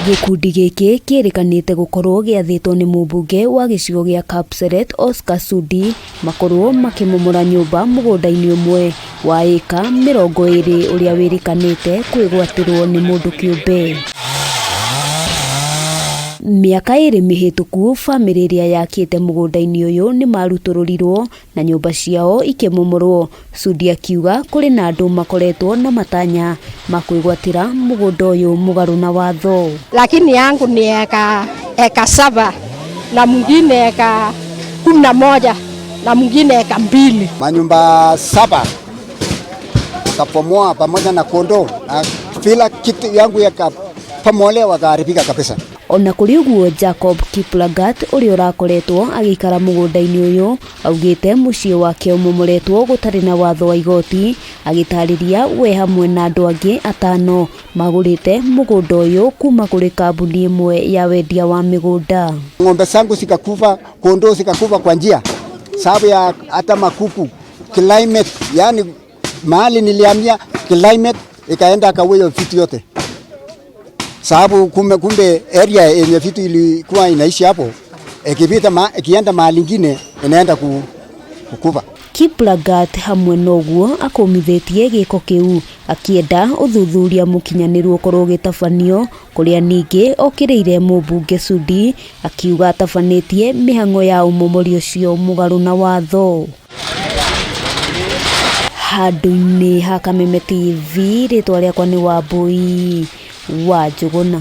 Gĩkundi gĩkĩ kĩrĩkanĩte gũkorwo gĩathĩtwo nĩ mũmbunge wa gĩcigo gĩa Kapseret Oscar Sudi makorwo makĩmomora nyũmba mũgũnda-inĩ ũmwe wa ĩka 20 ũrĩa wĩrĩkanĩte kwĩgwatĩrwo nĩ mũndũ kĩũmbe. Mĩaka 2 mĩhĩtũku bamĩrĩ ĩrĩa yakĩte mũgũnda-inĩ ũyũ nĩ marutũrũrirwo na nyũmba ciao ikĩmomorwo. Sudi akiuga kũrĩ na andũ makoretwo na matanya ma kwĩgwatĩra mũgũnda ũyũ mũgarũ na watho. Lakini yangu ni eka 7 na mwingine eka 11 na mwingine eka 2. Manyumba 7 wakapomoa pamoja na kondoo na vila kitu yangu yakapomolewa wakaharibika kabisa. Ona kũrĩ ũguo Jacob Kiplagat ũrĩa ũrakoretwo agĩikara mũgũnda-inĩ ũyũ augĩte mũciĩ wake ũmomoretwo gũtarĩ na watho wa igoti, agĩtarĩria we hamwe na andũ angĩ 5 magũrĩte mũgũnda ũyũ kuma kũrĩ kambuni ĩmwe ya wendia wa mĩgũnda. Ng'ombe zangu zikakufa, kondoo zikakufa kwa njia sababu ya hata makuku climate, yani mahali nilihamia climate ikaenda akaua hiyo vitu yote. Sababu kumbe area yenye vitu ilikuwa inaishi hapo ikienda mahali ingine inaenda kukufa. Kiplagat hamwe noguo akũmithĩtie gĩko kĩu akĩenda ũthuthuria mũkinyanĩru ũkorwo ũgĩtabanio kũrĩa ningĩ okĩrĩire mũmbunge Sudi akiuga atabanĩtie mĩhang'o ya ũmomori ũcio mũgarũ na watho. Handũ-inĩ ha Kameme TV, rĩtwa rĩakwa nĩ Wambui wa Njũgũna.